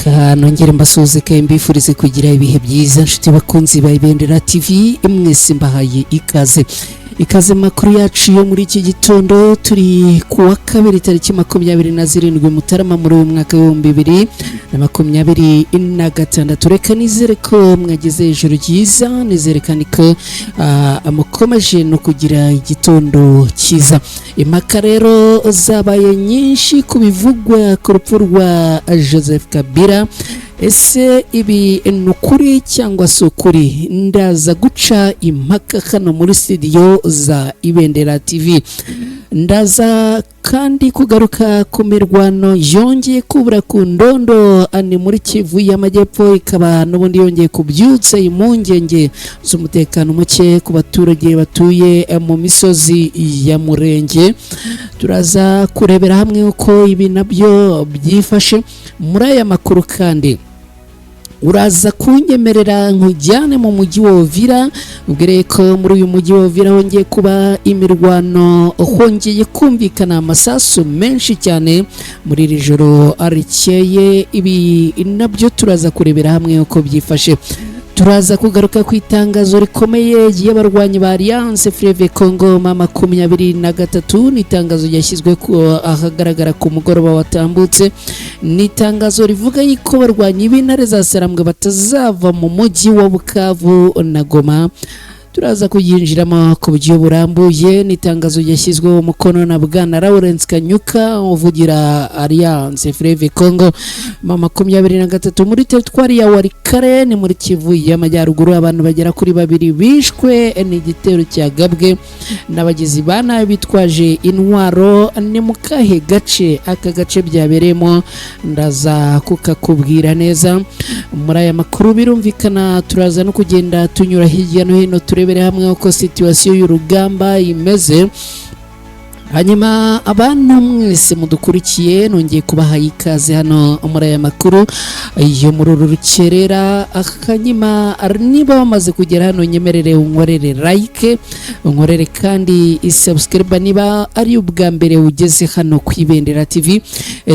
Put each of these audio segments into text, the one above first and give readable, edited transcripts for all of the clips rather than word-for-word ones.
Reka nongere mbasuhuze kandi mbifurize kugira ibihe byiza, nshuti bakunzi ba Ibendera TV mwese, mbahaye ikaze, ikaze makuru yacu yo muri iki gitondo. Turi ku wa kabiri, tariki 27 Mutarama muri uyu mwaka w'2026. Reka nizere ko mwagize ijoro ryiza, nizere kandi ko mukomeje no kugira igitondo cyiza. Impaka rero zabaye nyinshi ku bivugwa ku rupfu rwa Joseph Kabila. Ese ibi ni ukuri cyangwa si ukuri? Ndaza guca impaka hano muri studio za Ibendera TV. Ndaza kandi kugaruka ku mirwano yongeye kubura ku Ndondo, ni muri Kivu y'Amajyepfo, ikaba n'ubundi yongeye kubyutsa impungenge z'umutekano muke ku baturage batuye mu misozi ya Murenge. Turaza kurebera hamwe uko ibi nabyo byifashe muri aya makuru. Kandi uraza kunyemerera nkujyane mu mujyi wa Uvira, ubwire ko muri uyu mujyi wa Uvira hongeye kuba imirwano, hongeye kumvikana amasasu menshi cyane muri iri joro rikeye. Ibi nabyo turaza kurebera hamwe uko byifashe. Turaza kugaruka ku itangazo rikomeye ry'abarwanyi ba Alliance Fleuve Congo ma 23. Ni itangazo ryashyizwe ahagaragara ku mugoroba watambutse. Ni itangazo rivuga yuko abarwanyi b'intare za Sarambwe batazava mu mujyi wa Bukavu na Goma. Turaza kuryinjiramo ku buryo burambuye. Ni itangazo ryashyizweho umukono na Bwana Lawrence Kanyuka, uvugira Alliance Fleuve Congo ma 23. Muri teritwari ya Walikale, ni muri Kivu y'Amajyaruguru, abantu bagera kuri babiri bishwe n'igitero cyagabwe n'abagizi ba nabi bitwaje intwaro. Ni mu kahe gace aka gace byabereyemo? Ndaza kukakubwira neza muri aya makuru. Birumvikana turaza no kugenda tunyura hirya no hino, turebere hamwe uko situation y'urugamba imeze. Hanyuma abantu mwese mudukurikiye, nongeye kubaha ikaze hano muri aya makuru yo muri uru rukerera. Hanyuma niba wamaze kugera hano, nyemerere unkorere like, unkorere kandi subscribe niba ari ubwa mbere ugeze hano ku Ibendera TV.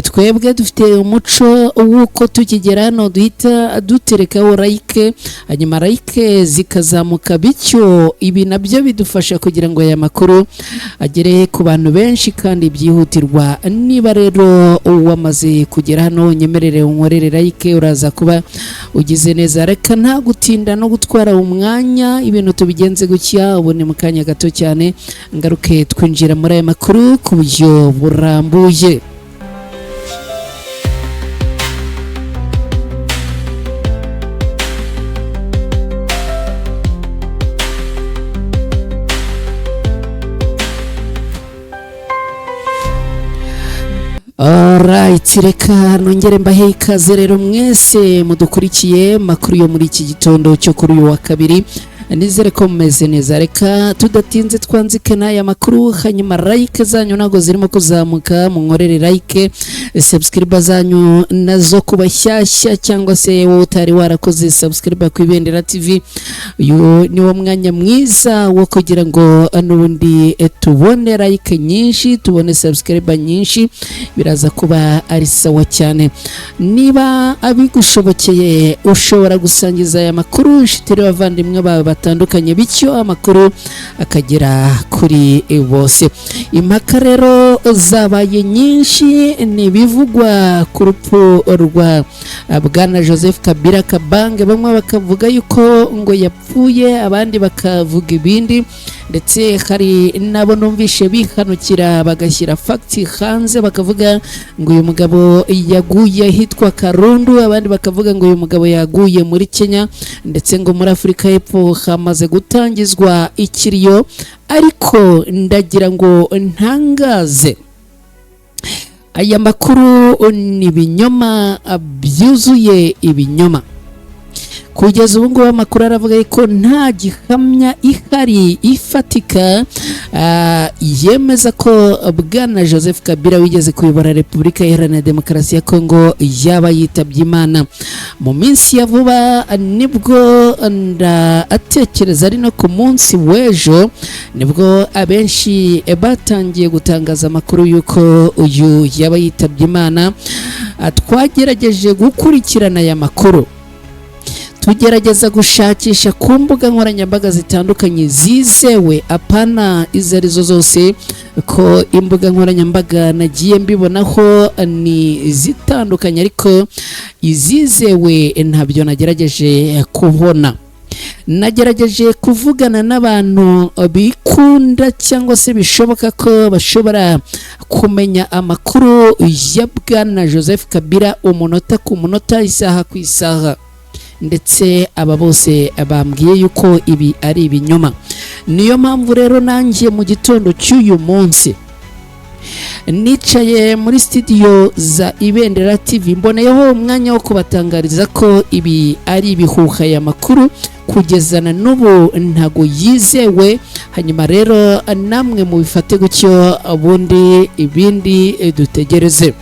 Twebwe dufite umuco w'uko tukigera hano duhita duterekaho like, hanyuma like zikazamuka, bityo ibi nabyo bidufasha kugira ngo aya makuru agere ku bantu benshi kandi byihutirwa. Niba rero wamaze kugera hano, nyemerere unkorere like, uraza kuba ugize neza. Reka nta gutinda no gutwara umwanya, ibintu tubigenze gutya. Ubu ni mu kanya gato cyane ngaruke twinjira muri aya makuru ku buryo burambuye. Alright, reka nongere mbahe ikaze rero mwese mudukurikiye makuru yo muri iki gitondo cyo kuri uyu wa kabiri. Nizere ko mumeze neza. Reka tudatinze twanzike n'aya makuru. Hanyuma like zanyu ntabwo zirimo kuzamuka, munkorere like. Subscribe zanyu nazo kuba shyashya cyangwa se wowe utari warakoze subscribe ku Ibendera TV, uyu ni wo mwanya mwiza wo kugira ngo n'ubundi tubone like nyinshi, tubone subscribe nyinshi, biraza kuba ari sawa cyane. Niba abigushobokeye, ushobora gusangiza aya makuru inshuti n'abavandimwe bawe batandukanye, bityo amakuru akagera kuri bose. Impaka rero zabaye nyinshi ni ibivugwa ku rupfu rwa Bwana Joseph Kabila Kabange. Bamwe bakavuga yuko ngo yapfuye, abandi bakavuga ibindi, ndetse hari n'abo numvishe bihanukira bagashyira facts hanze, bakavuga ngo uyu mugabo yaguye ahitwa Karundu, abandi bakavuga ngo uyu mugabo yaguye muri Kenya, ndetse ngo muri Afurika y'Epfo hamaze gutangizwa ikiriyo. Ariko ndagira ngo ntangaze, aya makuru ni ibinyoma byuzuye ibinyoma. Kugeza ubu ngubu amakuru aravuga ko nta gihamya ihari ifatika yemeza ko Bwana Joseph Kabila wigeze kuyobora Repubulika Iharanira Demokarasi ya Kongo yaba yitabye Imana. Mu minsi ya vuba nibwo, ndatekereza ari no ku munsi w'ejo, nibwo abenshi batangiye gutangaza amakuru y'uko uyu yaba yitabye Imana. Twagerageje gukurikirana aya makuru, tugerageza gushakisha ku mbuga nkoranyambaga zitandukanye zizewe, apana izo arizo zose, ko imbuga nkoranyambaga nagiye mbibonaho ni zitandukanye, ariko izizewe ntabyo nagerageje kubona. Nagerageje kuvugana n'abantu bikunda cyangwa se bishoboka ko bashobora kumenya amakuru ya Bwana Joseph Kabila umunota ku munota, isaha ku isaha, ndetse aba bose bambwiye yuko ibi ari ibinyoma. Niyo mpamvu rero nanjye mu gitondo cy'uyu munsi nicaye muri studio za Ibendera TV, mboneyeho umwanya wo kubatangariza ko ibi ari ibihuha. Ya makuru kugeza na n'ubu ntago yizewe. Hanyuma rero namwe mubifate gutyo, ubundi ibindi dutegereze.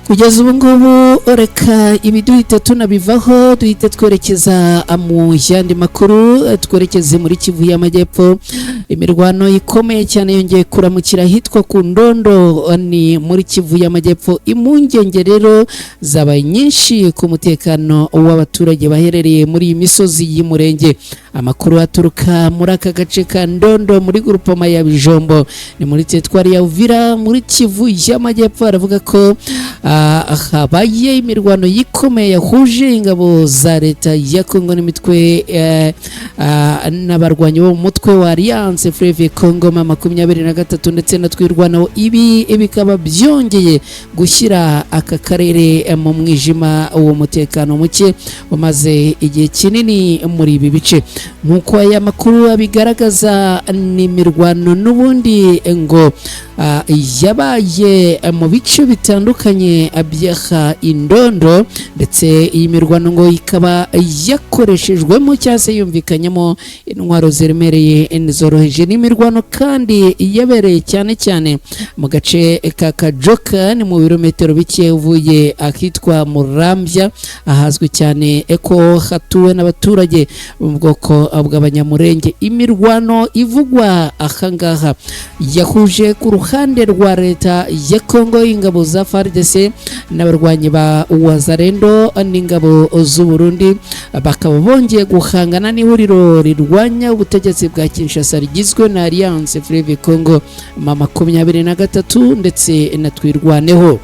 Kugeza ubu ngubu reka ibi duhite tunabivaho, duhite twerekeza mu yandi makuru, twerekeze muri Kivu y'Amajyepfo. Imirwano ikomeye cyane yongeye kuramukira ahitwa ku Ndondo, ni muri Kivu y'Amajyepfo. Impungenge rero zabaye nyinshi ku mutekano w'abaturage baherereye muri iyi misozi y'Umurenge. Amakuru aturuka muri aka gace ka Ndondo muri grupoma ya Bijombo, ni muri teritwari ya Uvira muri Kivu y'Amajyepfo, aravuga ko habaye imirwano yikomeye yahuje ingabo za leta ya Kongo n'imitwe n'abarwanyi bo mu mutwe wa Alliance Fleuve Congo M23 ndetse na Twirwanaho. Ibi bikaba byongeye gushyira aka karere mu mwijima w'umutekano muke umaze igihe kinini muri ibi bice. Nk'uko aya makuru abigaragaza, ni imirwano n'ubundi ngo yabaye mu bice bitandukanye byaha Indondo, ndetse iyi mirwano ngo ikaba yakoreshejwemo cyangwa se yumvikanyemo intwaro ziremereye zoroheje. N'imirwano kandi yabereye cyane cyane mu gace ka Kajoka, ni mu birometero bike uvuye ahitwa Murambya, ahazwi cyane ko hatuwe n'abaturage bo mu bwoko bw'Abanyamurenge. Imirwano ivugwa ahangaha yahuje ku ruhande rwa leta ya Kongo ingabo za FARDC n'abarwanyi ba Wazalendo n'ingabo z'u Burundi, bakaba bongeye guhangana n'ihuriro rirwanya ubutegetsi bwa Kinshasa rigizwe na Alliance Fleuve Congo M23 ndetse na Twirwaneho.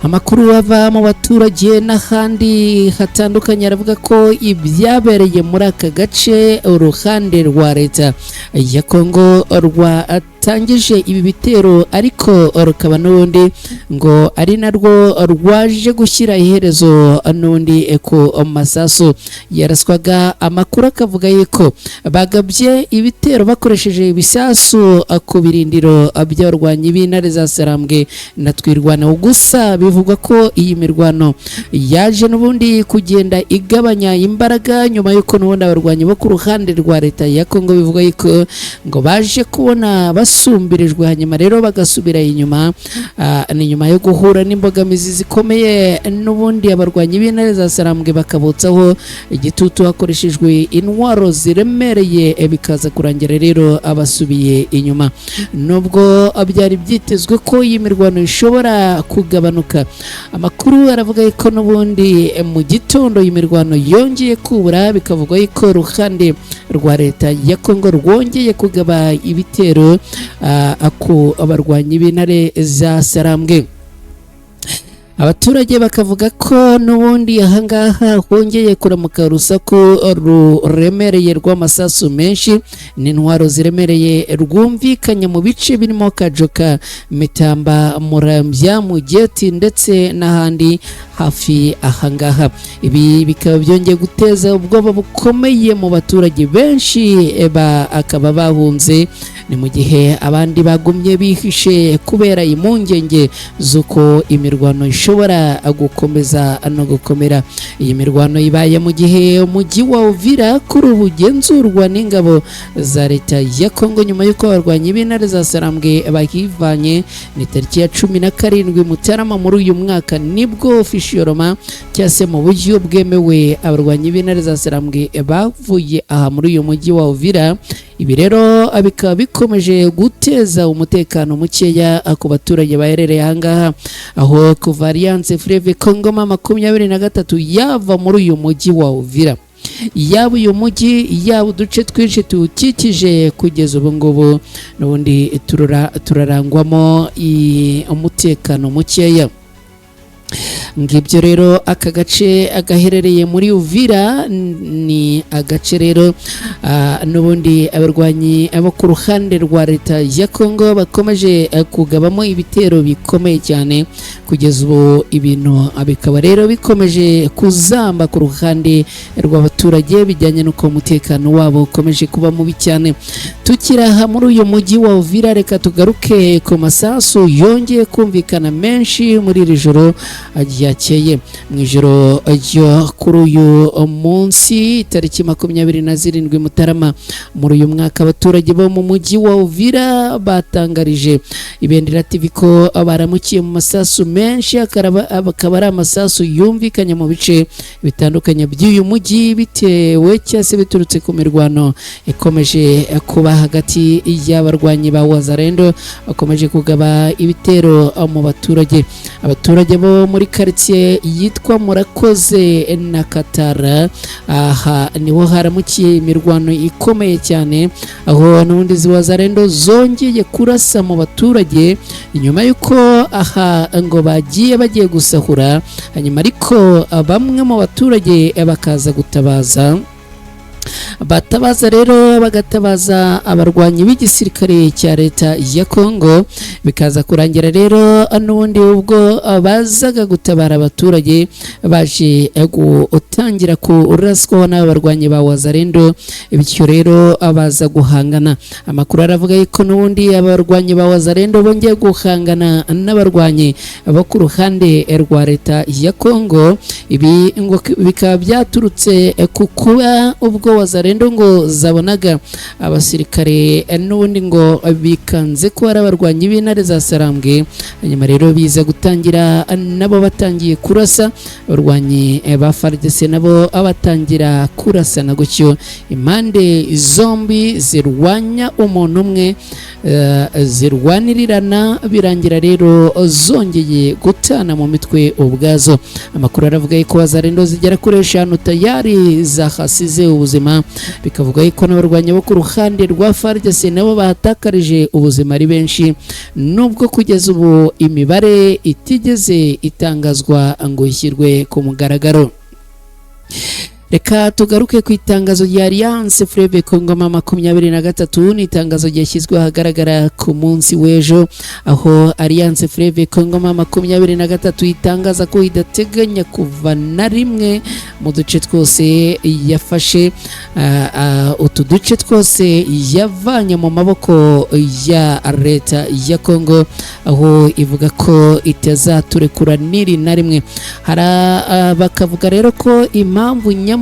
Amakuru ava mu baturage n'ahandi hatandukanye aravuga ko ibyabereye muri aka gace, uruhande rwa leta ya Kongo rwatangije ibi bitero, ariko rukaba n'ubundi ngo ari narwo rwaje gushyira iherezo n'ubundi ku masasu yaraswaga. Amakuru akavuga yuko bagabye ibitero bakoresheje ibisasu ku birindiro by'abarwanyi b'intare za Sarambwe na Twirwanaho. Gusa bivugwa ko iyi mirwano yaje n'ubundi kugenda igabanya imbaraga nyuma y'uko n'ubundi abarwanyi bo ku ruhande rwa leta ya Kongo bivugwa yuko ngo baje kubona basumbirijwe, hanyuma rero bagasubira inyuma. Ni nyuma yo guhura n'imbogamizi zikomeye, n'ubundi abarwanyi b'intare za Sarambwe bakabotsaho igitutu hakoreshejwe intwaro ziremereye, bikaza kurangira rero abasubiye inyuma. Nubwo byari byitezwe ko iyi mirwano ishobora kugabanuka, amakuru aravuga ko n'ubundi mu gitondo iyi mirwano yongeye kubura, bikavugwa ko uruhande rwa leta ya Kongo rwongeye kugaba ibitero ku abarwanyi b'intare za Sarambwe. Abaturage bakavuga ko n'ubundi ahangaha hongeye kuramuka urusaku ruremereye rw'amasasu menshi n'intwaro ziremereye rwumvikanye mu bice birimo Kajoka, Mitamba, Murambya, Mugeti ndetse n'ahandi hafi ahangaha. Ibi bikaba byongeye guteza ubwoba bukomeye mu baturage benshi, akaba bahunze, ni mu gihe abandi bagumye bihishe kubera impungenge z'uko imirwano ishobora gukomeza no gukomera. Iyi mirwano ibaye mu gihe umujyi wa Uvira kuri ubu ugenzurwa n'ingabo za leta ya Kongo nyuma y'uko abarwanyi b'intare za Sarambwe bahivanye. Ni tariki ya 17 Mutarama muri uyu mwaka nibwo officiellement, cyangwa se mu buryo bwemewe, abarwanyi b'intare za Sarambwe bavuye aha muri uyu mujyi wa Uvira. Ibi rero bikaba bikomeje guteza umutekano mukeya ku baturage baherereye ahangaha, aho kuva Alliance Fleuve Congo M23 yava muri uyu mujyi wa Uvira, yaba uyu mujyi, yaba uduce twinshi tuwukikije, kugeza ubu ngubu n'ubundi turarangwamo umutekano mukeya. Ngibyo rero aka gace gaherereye muri Uvira ni agace rero n'ubundi abarwanyi bo ku ruhande rwa leta ya Congo bakomeje kugabamo ibitero bikomeye cyane. Kugeza ubu ibintu bikaba rero bikomeje kuzamba ku ruhande rw'abaturage, bijyanye n'uko umutekano wabo ukomeje kuba mubi cyane. Tukiri aha muri uyu mujyi wa Uvira, reka tugaruke ku masasu yongeye kumvikana menshi muri iri joro ryakeye. Mu ijoro ryo kuri uyu munsi, tariki 27 Mutarama muri uyu mwaka, abaturage bo mu mujyi wa Uvira batangarije Ibendera TV ko baramukiye mu masasu menshi, akaba ari amasasu yumvikanye mu bice bitandukanye by'uyu mujyi, bitewe cyangwa se biturutse ku mirwano ikomeje kuba hagati y'abarwanyi ba Wazalendo bakomeje kugaba ibitero mu baturage. Abaturage bo muri karitsiye yitwa Murakoze na Katara, aha niho haramukiye imirwano ikomeye cyane, aho n'ubundi Wazalendo zongeye kurasa mu baturage nyuma y'uko aha ngo bagiye gusahura, hanyuma ariko bamwe mu baturage bakaza gutabaza. Batabaza rero bagatabaza abarwanyi b'igisirikare cya leta ya Congo, bikaza kurangira rero n'ubundi ubwo bazaga gutabara abaturage baje gutangira kuraswaho n'aba barwanyi ba Wazalendo, bityo rero baza guhangana. Amakuru aravuga yuko n'ubundi abarwanyi ba Wazalendo bongeye guhangana n'abarwanyi bo ku ruhande rwa leta ya Congo. Ibi ngo bikaba byaturutse ku kuba ubwo Wazalendo ngo zabonaga abasirikare n'ubundi ngo bikanze ko ari abarwanyi b'intare za Sarambwe, hanyuma rero biza gutangira nabo batangiye kurasa, abarwanyi ba FARDC nabo batangira kurasana gutyo, impande zombi zirwanya umuntu umwe, zirwanirirana, birangira rero zongeye gutana mu mitwe ubwazo. Amakuru aravuga ko Wazalendo zigera kuri 5 tayari zahasize ubuzima, bikavuga yuko n'abarwanyi bo ku ruhande rwa FARDC nabo bahatakarije ubuzima ari benshi, nubwo kugeza ubu imibare itigeze itangazwa ngo ishyirwe ku mugaragaro. Reka tugaruke ku itangazo rya Alliance Fleuve Congo M23. Ni itangazo ryashyizwe ahagaragara ku munsi w'ejo, aho Alliance Fleuve Congo M23 itangaza ko idateganya kuva na rimwe mu duce twose yafashe, utu duce twose yavanye mu maboko ya leta ya Congo, aho ivuga ko itazaturekura niri na rimwe. Bakavuga rero ko impamvu nyamukuru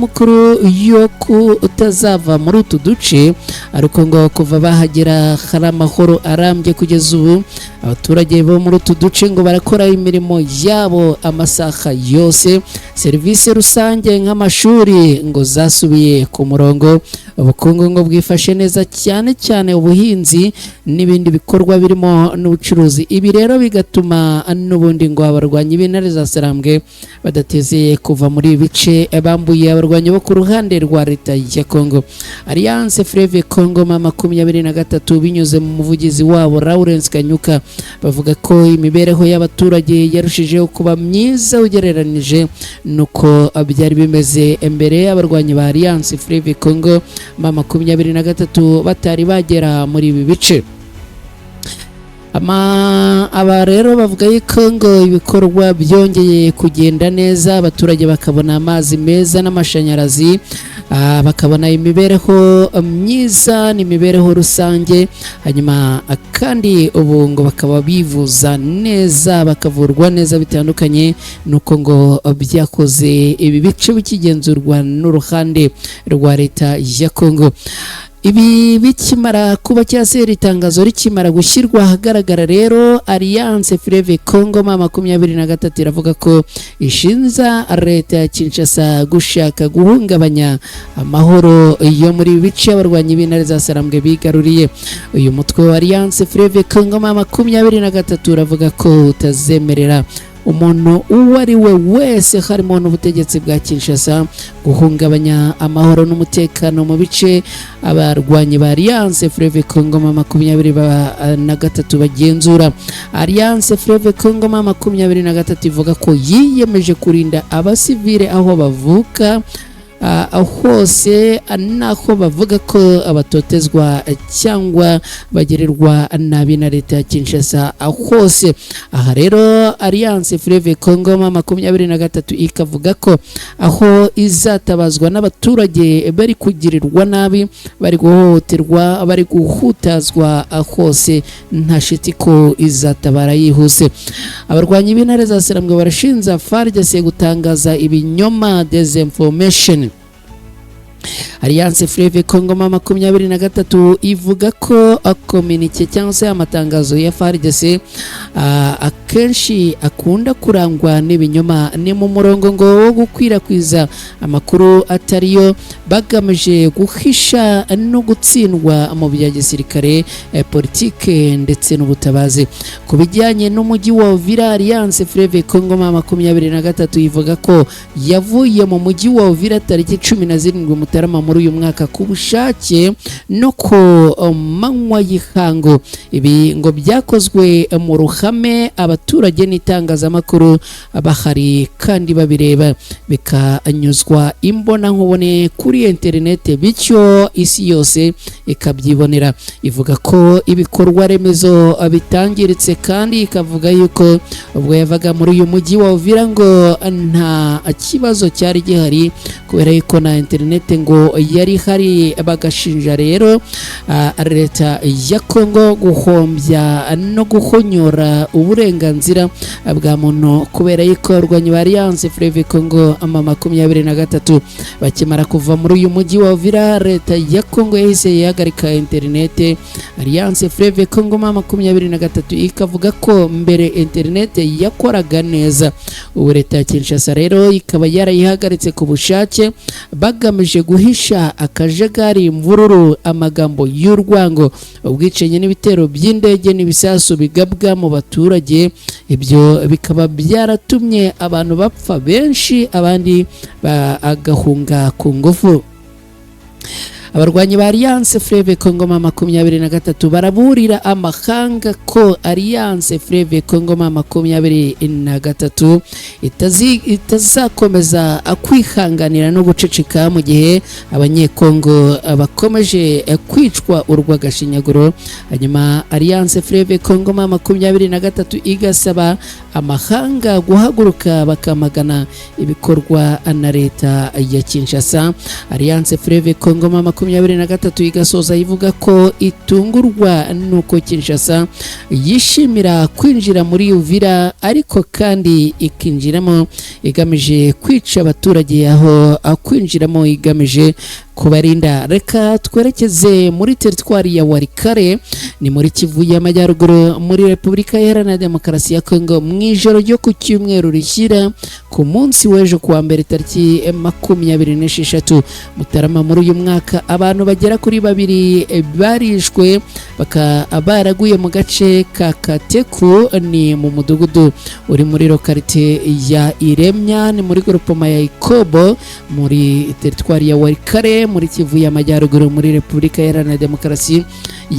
yo kutazava muri utu duce ariko ngo kuva bahagera hari amahoro arambye. Kugeza ubu abaturage bo muri utu duce ngo barakora imirimo yabo amasaha yose, serivisi rusange nk'amashuri ngo zasubiye ku murongo, ubukungu ngo bwifashe neza cyane cyane ubuhinzi n'ibindi bikorwa birimo n'ubucuruzi. Ibi rero bigatuma n'ubundi ngo abarwanyi b'intare za Sarambwe badateze kuva muri ibi bice bambuye abarwanyi bo ku ruhande rwa leta ya Congo. Alliance Fleuve Congo M23 binyuze mu muvugizi wabo Lawrence Kanyuka bavuga ko imibereho y'abaturage yarushijeho kuba myiza ugereranije nuko byari bimeze mbere abarwanyi ba Alliance Fleuve Congo M23 batari bagera muri ibi bice. Aba rero bavuga yuko ngo ibikorwa byongeye kugenda neza, abaturage bakabona amazi meza n'amashanyarazi, bakabona imibereho myiza n'imibereho rusange, hanyuma kandi ubu ngo bakaba bivuza neza, bakavurwa neza bitandukanye nuko ngo byakoze ibi bice bikigenzurwa n'uruhande rwa leta ya Congo. Ibi bikimara kuba, cyangwa se iri tangazo rikimara gushyirwa ahagaragara rero, Alliance Fleuve Congo M23 iravuga ko ishinja leta ya Kinshasa gushaka guhungabanya amahoro yo muri ibi bice abarwanyi b'intare za Sarambwe bigaruriye. Uyu mutwe wa Alliance Fleuve Congo M23 uravuga ko utazemerera umuntu uwo ari we wese, harimo n'ubutegetsi bwa Kinshasa, guhungabanya amahoro n'umutekano mu bice abarwanyi ba Alliance Fleuve Congo M23 bagenzura. Alliance Fleuve Congo M23 ivuga ko yiyemeje kurinda abasivile aho bavuka hose naho bavuga ko abatotezwa cyangwa bagererwa nabi na leta ya Kinshasa hose. Aha rero Alliance Fleuve Congo M23 ikavuga ko aho izatabazwa n'abaturage bari kugirirwa nabi, bari guhohoterwa, bari guhutazwa hose, nta shiti ko izatabara yihuse. Abarwanyi b'intare za Sarambwe barashinja FARDC gutangaza ibinyoma, désinformation. Alliance Fleuve Congo M23 ivuga ko communiqué cyangwa se amatangazo ya FARDC akenshi akunda kurangwa n'ibinyoma. Ni mu murongo ngo wo gukwirakwiza amakuru atariyo bagamije guhisha no gutsindwa mu bya gisirikare, politike ndetse n'ubutabazi. Ku bijyanye n'umujyi wa Uvira, Alliance Fleuve Congo M23 ivuga ko yavuye mu mujyi wa Uvira tariki 17 Mutarama muri uyu mwaka ku bushake no ku manywa y'ihangu. Ibi ngo byakozwe mu ruhame, abaturage n'itangazamakuru bahari kandi babireba, bikanyuzwa imbonankubone kuri interinete, bityo isi yose ikabyibonera. Ivuga ko ibikorwa remezo bitangiritse, kandi ikavuga yuko ubwo yavaga muri uyu mujyi wa Uvira ngo nta kibazo cyari gihari, kubera yuko na interinete ngo yari ihari. Bagashinja rero leta ya Congo guhombya no guhonyora uburenganzira bwa muntu, kubera yuko abarwanyi ba Alliance Fleuve Congo M23 bakimara kuva muri uyu mujyi wa Uvira, leta ya Congo yahise ihagarika interinete. Alliance Fleuve Congo M23 ikavuga ko mbere interinete yakoraga neza, ubu leta ya Kinshasa rero ikaba yarayihagaritse ku bushake, bagamije guhisha akajagari, imvururu, amagambo y'urwango, ubwicanyi n'ibitero by'indege n'ibisasu bigabwa mu baturage. Ibyo bikaba byaratumye abantu bapfa benshi, abandi bagahunga ku ngufu. Abarwanyi ba Alliance Fleuve Congo M23 baraburira amahanga ko Alliance Fleuve Congo M23 itazakomeza kwihanganira no guceceka mu gihe Abanyekongo bakomeje kwicwa urw'agashinyaguro. Hanyuma Alliance Fleuve Congo M23 igasaba amahanga guhaguruka bakamagana ibikorwa na leta ya Kinshasa. Alliance Fleuve Congo M23 igasoza ivuga ko itungurwa nuko Kinshasa yishimira kwinjira muri Uvira, ariko kandi ikinjiramo igamije kwica abaturage aho kwinjiramo igamije kubarinda. Reka twerekeze muri teritwari ya Walikale, ni muri Kivu y'Amajyaruguru, muri Repubulika Iharanira Demokarasi ya Kongo. Mu ijoro ryo ku cyumweru rishyira ku munsi w'ejo kuwa mbere tariki 26 Mutarama muri uyu mwaka, abantu bagera kuri babiri barishwe, bakaba baraguye mu gace ka Kateku, ni mu mudugudu uri muri lokalite ya Iremya, ni muri groupement ya Ikobo, muri teritwari ya Walikale, muri Kivu y'Amajyaruguru, muri Repubulika Iharanira Demokarasi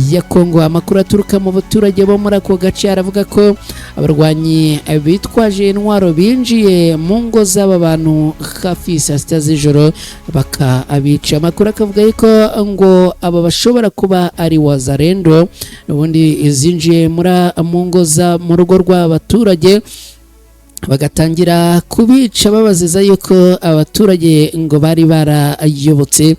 ya Kongo. Amakuru aturuka mu baturage bo muri ako gace aravuga ko abarwanyi bitwaje intwaro binjiye mu ngo z'aba bantu hafi saa sita z'ijoro bakabica. Amakuru akavuga yuko ngo aba bashobora kuba ari Wazalendo ubundi zinjiye mu ngo za mu rugo rw'abaturage, bagatangira kubica babaziza yuko abaturage ngo bari barayobotse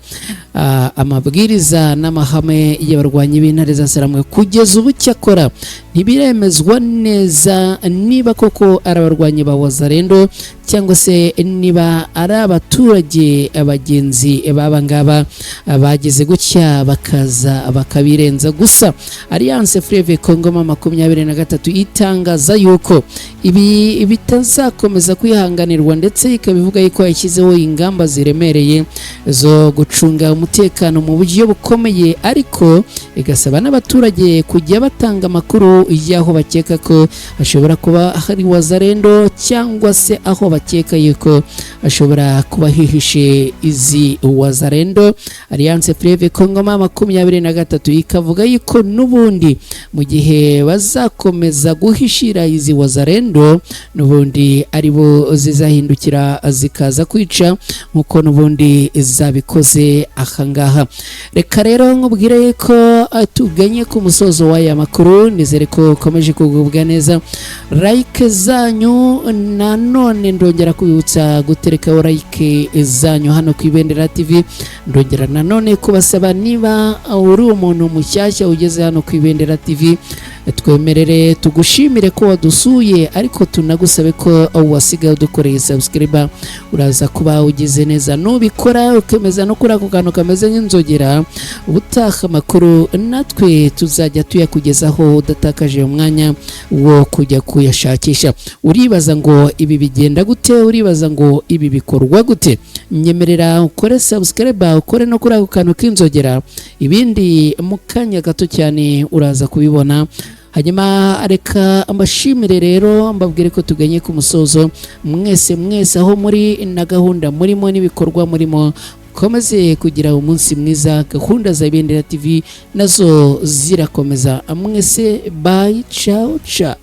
amabwiriza n'amahame y'abarwanyi b'intare za Saramwe. Kugeza ubu cyakora Ntibiremezwa neza niba koko ari abarwanyi ba Wazalendo cyangwa se niba ari abaturage bagenzi b'aba ngaba bageze gutya bakaza bakabirenza. Gusa Alliance Fleuve Congo M23 itangaza yuko ibi bitazakomeza kwihanganirwa, ndetse ikaba ivuga yuko yashyizeho ingamba ziremereye zo gucunga umutekano mu buryo bukomeye, ariko igasaba n'abaturage kujya batanga amakuru y'aho bakeka ko hashobora kuba hari Wazalendo cyangwa se aho bakeka yuko hashobora kuba hihishe izi Wazalendo. Alliance Fleuve Congo M23 ikavuga yuko n'ubundi mu gihe bazakomeza guhishira izi Wazalendo, n'ubundi aribo zizahindukira zikaza kwica nk'uko n'ubundi zabikoze ahangaha. Reka rero nkubwire ko tuganye ku musozo w'aya makuru. Nizere ko ukomeje kugubwa neza. Like zanyu, nanone ndongera kubibutsa guterekaho like zanyu hano ku Ibendera TV. Ndongera nanone kubasaba, niba uri umuntu mushyashya ugeze hano ku Ibendera TV, twemerere tugushimire ko wadusuye, ariko tunagusabe ko wasigaye udukoreye subscribe. Uraza kuba ugize neza nubikora, ukemeza no kuri ako kantu kameze nk'inzogera. Ubutaha amakuru natwe tuzajya tuyakugezaho udatakaje umwanya wo kujya kuyashakisha. Uribaza ngo ibi bigenda gute? Uribaza ngo ibi bikorwa gute? Nyemerera ukore subscribe, ukore no kuri ako kantu k'inzogera, ibindi mu kanya gato cyane uraza kubibona. Hanyuma reka mbashimire rero, mbabwire ko tuganye ku musozo. Mwese mwese aho muri na gahunda murimo n'ibikorwa murimo, komeze kugira umunsi mwiza. Gahunda za Ibendera TV nazo zirakomeza. Mwese, bye, ciao ciao.